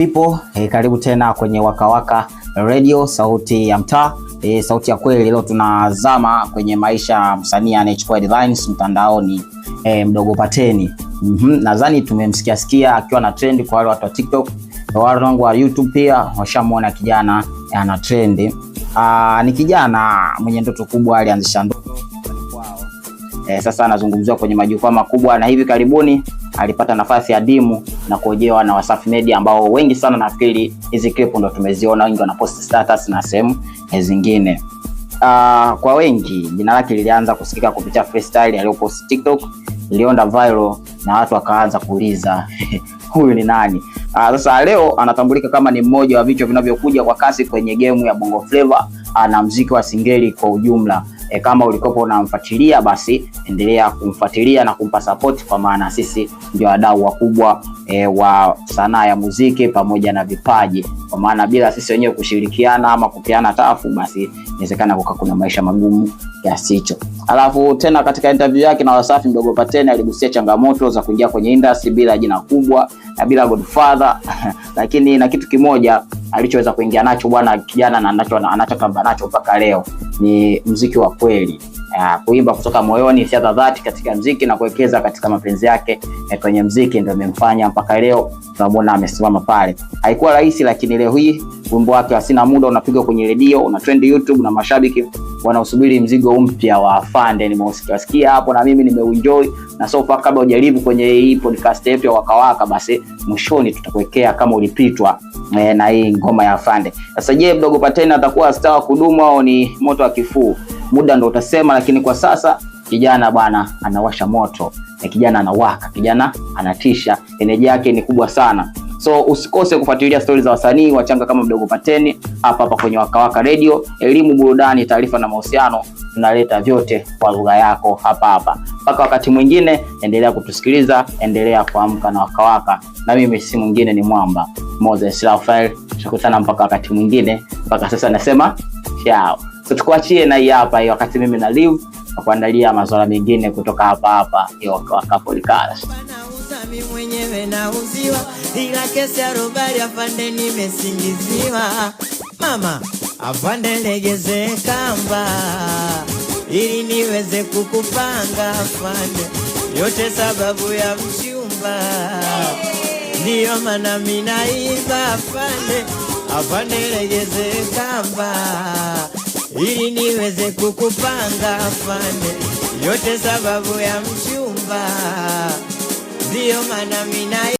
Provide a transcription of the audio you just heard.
Ipo karibu tena kwenye Wakawaka Radio, sauti ya mtaa, sauti ya kweli. Leo tunazama kwenye maisha ya msanii anayechukua headlines mtandaoni, Mdogo Pateni. Nadhani tumemsikia sikia akiwa na trend kwa wale watu wa TikTok, wale wangu wa YouTube pia washamuona kijana ana trend. Ni kijana mwenye ndoto kubwa, alianzisha ndoto kwao. Sasa anazungumziwa kwenye majukwaa makubwa na hivi karibuni alipata nafasi adimu na kuojewa na Wasafi Media ambao wengi sana nafikiri hizi clip ndo tumeziona, wengi wanapost status na sehemu zingine. Kwa wengi jina lake lilianza kusikika kupitia freestyle aliyopost TikTok, ilienda viral na watu wakaanza kuuliza huyu ni nani? Sasa leo anatambulika kama ni mmoja wa vichwa vinavyokuja kwa kasi kwenye game ya Bongo Flava na mziki wa Singeli kwa ujumla. Kama ulikopo unamfuatilia basi endelea kumfuatilia na kumpa support, kwa maana sisi ndio wadau wakubwa wa sanaa ya muziki pamoja na vipaji, kwa maana bila sisi wenyewe kushirikiana ama kupeana tafu, basi inawezekana kuka kuna maisha magumu kiasi hicho. Alafu tena katika interview yake na Wasafi, Mdogo Pateni aligusia changamoto za kuingia kwenye industry bila jina kubwa na bila godfather lakini na kitu kimoja alichoweza kuingia nacho bwana kijana na anachotamba nacho mpaka leo ni mziki wa kweli. Kuimba kutoka moyoni, hisia za dhati katika mziki na kuwekeza katika mapenzi yake kwenye mziki ndio imemfanya mpaka leo tunamuona amesimama pale. Haikuwa rahisi, lakini leo hii wimbo wake wa Sina Muda unapigwa kwenye redio, una trend YouTube na mashabiki wanaosubiri mzigo mpya wa Afande. Nimeusikia hapo na mimi nimeuenjoy, na so far kabla hujaribu kwenye hii podcast yetu ya Wakawaka, basi mwishoni tutakuwekea kama ulipitwa na hii ngoma ya Afande. Sasa je, Mdogo Pateni atakuwa star wa kudumu au ni moto wa kifuu? Muda ndo utasema, lakini kwa sasa kijana bwana anawasha moto, kijana anawaka, kijana anatisha, energy yake ni kubwa sana. So usikose kufuatilia stori za wasanii wachanga kama Mdogo Pateni hapa hapa kwenye Wakawaka Radio. Elimu, burudani, taarifa na mahusiano, tunaleta vyote kwa lugha yako hapa hapa. Mpaka wakati mwingine, endelea kutusikiliza, endelea kuamka na Wakawaka, na mimi si mwingine ni Mwamba Moses Rafael. Tukutana mpaka wakati mwingine, mpaka sasa nasema chao. So tukuachie na hii hapa hii, wakati mimi na live na kuandalia masuala mengine kutoka hapa hapa ya Wakawaka Podcast. Nauza mi mwenyewe nauziwa, ila kesi ya robali afande nimesingiziwa. Mama afande legeze kamba ili niweze kukupanga afande, yote sababu ya mchumba, ndiyo maana minaiba afande, afande legeze kamba ili niweze kukupanga afande, yote sababu ya mchumba, ndiyo maana mina